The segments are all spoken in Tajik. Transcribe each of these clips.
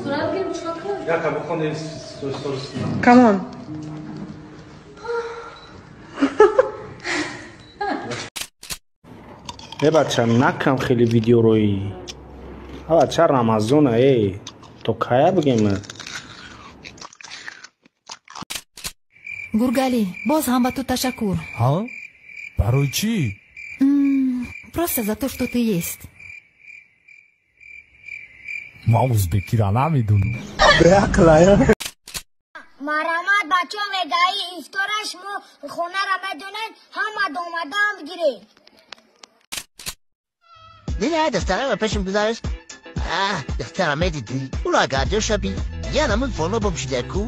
Сурат гирим чӣ кунам? Яка бухони сторис. Come on. Э бача, накам хеле видеорои. А бача, Рамазона, э. То кая бигем? Гургалӣ, боз ҳам ба ту ташаккур. Ҳа? Барои чӣ? Просто за то, что ты есть. Ман узбекиро намедонам. Беақлая. Марамат, бачо, мегаи ифтора шумо хонара медонед, ҳама домадаам бигиред. Дина духтарама пешам гузашт. Духтара медидӣ, ӯро агар дошаби, я намуд фоно бопӯшида ку.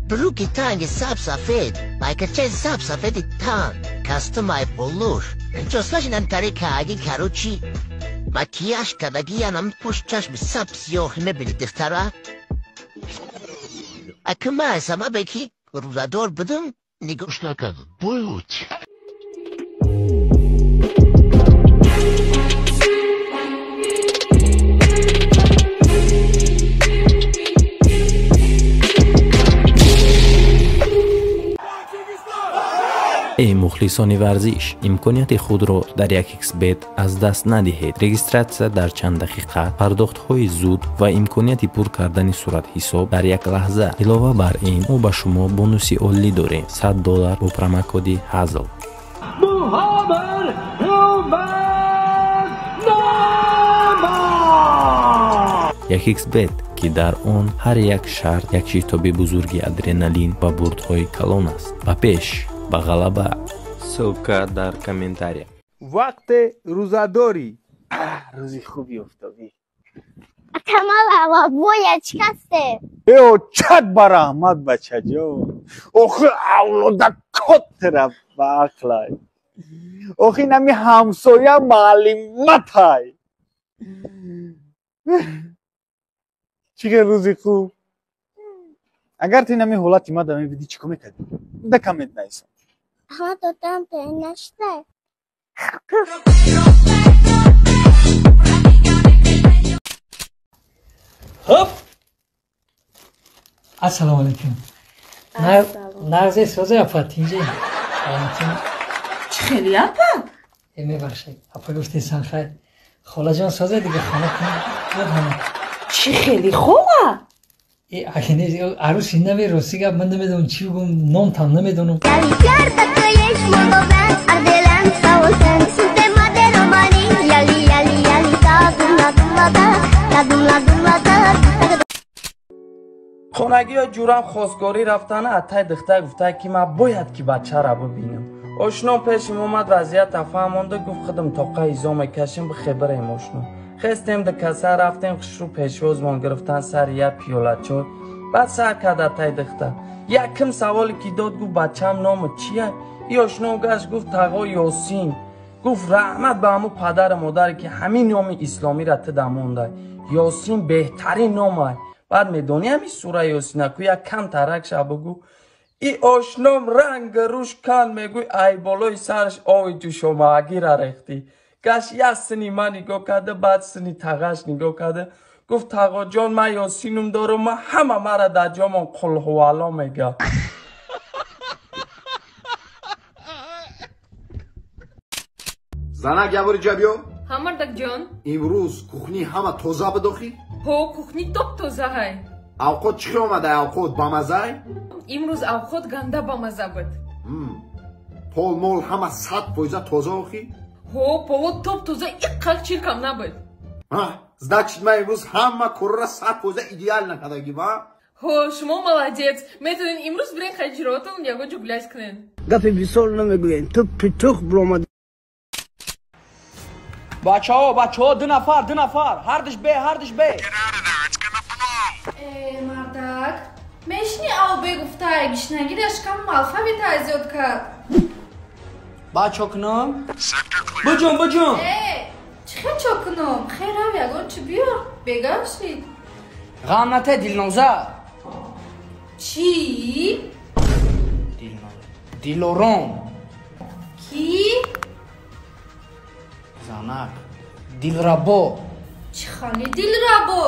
Брюки танги саб сафед, майкачаи саб сафеди танг, костюмай булуш. Прическаши нам тари кааги, короче. Макияж кадаги, я намуд пушт чашми саб сиёҳ мебини духтара. Акма сабабе ки рӯзадор будам, нигоҳш накардам. Буд. Эй мухлисони варзиш, имконияти худро дар 1xBet аз даст надиҳед. Регистратсия дар чанд дақиқа, пардохтҳои зуд ва имконияти пур кардани суратҳисоб дар як лаҳза. Илова бар ин, мо ба шумо бонуси олӣ дорем: $100 бо промокоди ҳазл. 1xBet, ки дар он ҳар як шарт як шитоби бузурги адреналин ва бурдҳои калон аст. Ба пеш, ба ғалаба. Ссылка дар комментария. Вақте рӯзадорӣ. Рӯзи хуби офтобӣ. Камала, боя чӣ касте? Э, очат ба раҳмат, бачаҷон. Охи авлода котра ба ақлай. Охи нами ҳамсоя маълиматай. Чӣ хел рӯзи хуб. Агар ту инами ҳолати мада мебидӣ, чӣ кор мекардӣ? Да коммент нависам. Аҳмад, додам нашта. Хоп! Ассалому алайкум. Нағзе созе апа, тинҷи. Чӣ хеле апа? Э, мебахшед. Апа гуфтесан хайр. Холаҷон созе дига хона кун. Ҳама. Чӣ хеле хола? Э, арӯси нави, рости гап, ман намедонам чӣ бигӯм, номтам намедонам. Хонагиё ҷурам хостгорӣ рафтана, аттай духтар гуфта, ки ман бояд ки бачаро бибинам. Ошном пешим омад, вазъията фаҳмонда, гуфт худам тоқа изо мекашем, бихе бирем ошно. Хестем, ду каса рафтем, хушрӯ пешвозмон гирифтан сари як пиёла чой. Баъд сар кард аттай духтар. Якм саволе ки дод, гуфт бачам ному чия? И ошном гашт, гуфт тағо Ёсин. Гуфт раҳмат ба ҳамун падару модаре, ки ҳамин номи исломиро ту мондай. Ёсин беҳтарин номай. Баъд медонӣ ҳамин сура Ёсина ку як кам тарак ша бугу. И ошном ранг рӯш кан, мегӯй ай болои сараш ови ҷӯшомаагира рехтӣ. Гашт як сини ман нигоҳ карда, баъд сини тағаш нигоҳ карда. Гуфт тағоҷон, ман Ёсинум дорум, ман ҳама мара дар ҷомон қулҳувало мега. Занак, як бори ҷа биё. Ҳа, мардакҷон. Имрӯз кухни ҳама тоза бидохӣ? Ҳо, кухни топ тоза ҳай. Авқот чӣ хел омада? Авқот бамазай? Имрӯз авқот ганда бамаза буд. Пол мол ҳама 100% тоза охӣ? Ҳо, поло топ тоза, иққак чиркам набуд. Значит, ман имрӯз ҳама корора 100% идеально кардагим, а? Ҳо, шумо молодец. Метавонед имрӯз бирен хайҷиротон ягон ҷо гулять кунед. Гапи бисёр намегӯем. Ту питух биромад. Бачаҳо, бачаҳо, ду нафар, ду нафар, ҳардиш бе, ҳардиш бе. Э, мардак, мешини ав бегуфтай, гишнагираш кам алфавита зиёд кард. Ба чо кунам? Буҷум, буҷум. Э, чӣ хел чо кунам? Хел рав ягон чӣ биёр, бегав шид. Ғам нате, Дилноза. Чӣ? Дилноза. Дилором. Кӣ? Занак. Дилрабо. Чӣ хали Дилрабо?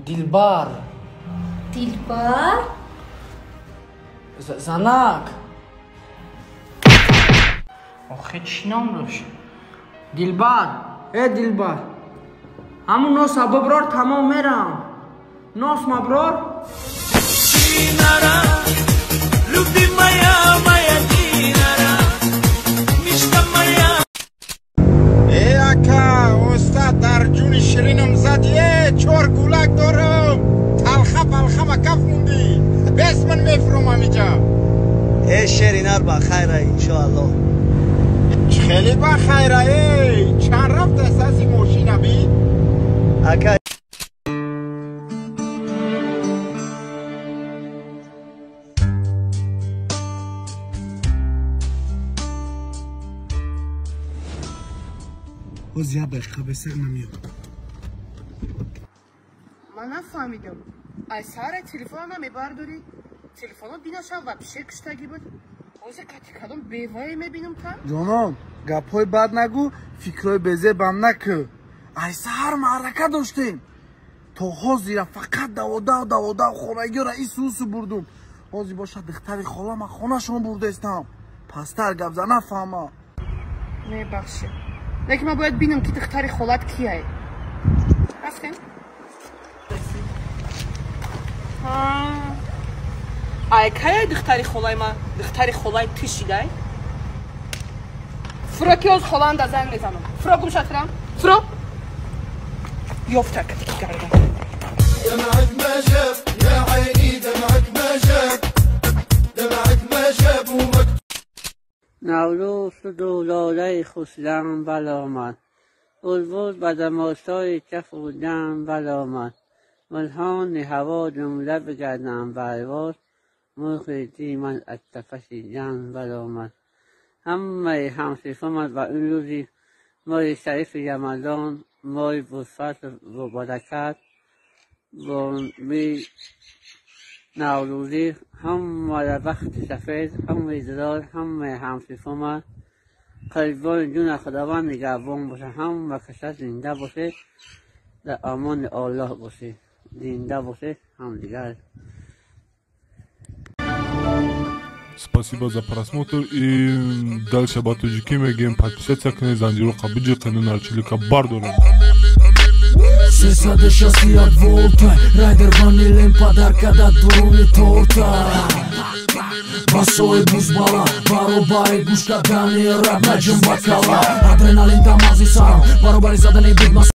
Дилбар. Дилбар? Занак. Охе чӣ ном дошт? Дилбар. Э Дилбар. Ҳамун носа биброр тамом мерам. Нос маброр. Динара, любимая моя Динара, мечта моя. Э ака, устад дар ҷуни ширинам зади, э чор гулак дорам. Талха палха ба каф мондӣ. Бес ман мефурумам иҷа. Э шеринар ба хайра иншоаллоҳ. Хеле ба хайра э. Чанд рафт асаси мошина би? Ака боз як дақиқа бесер намеёб. Ман нафаҳмидам. Ай саҳара телефона намебардорӣ? Телефоно бинашам вообще куштагӣ буд. Ҳозир кати кадом бевае мебинам та? Ҷонон, гапҳои бад нагӯ, фикрҳои безебам накӯ. Ай саҳар маърака доштем. То ҳозира фақат даводав даводав хонагиёра ису-усу бурдум. Ҳозир бошад духтари холама хонашон бурдестам. Пасттар гап за нафаҳма. Мебахшед. Лекин ман бояд бинам ки духтари холат кияй. Рафтем? Ай каяй духтари холаи ман? Духтари холаи ту шидай? Фуро ки оз холаам да занг мезанам. Фуро гум шатрам. Фуро. Ёфта кати гардам. دمعك ما جاب يا عيني دمعك ما جاب دمعك ما جاب ومكتوب نوروز شد و لاله خسرم برآمد، بلبل به تماشای کف و دم برآمد، ملهان هوا جمله بگردم برباد، مرغ دیمن از قفس جمع برآمد. همه همصفمان و این روزی ماه شریف رمضان، ماه پرفضل و برکت و می نوروزی همه وقت سفید، همه زرار، همه همصفمان قربان جون خداوند نگهبان باشه، همه کسا زنده باشه، در امان الله باشه، زنده باشه همدیگر. Спасибо за просмотр и дальше ба тоҷикӣ мегӯем подписаться кунед, занҷиро қабиҷи нарчилика бардорем. 361 волта Райдер ванилем подарка да дуруни торта. Басои бузбала баробари гӯш кардани раб наҷум ба кала. Адреналин дар мағзи сарам баробари задани бигмас.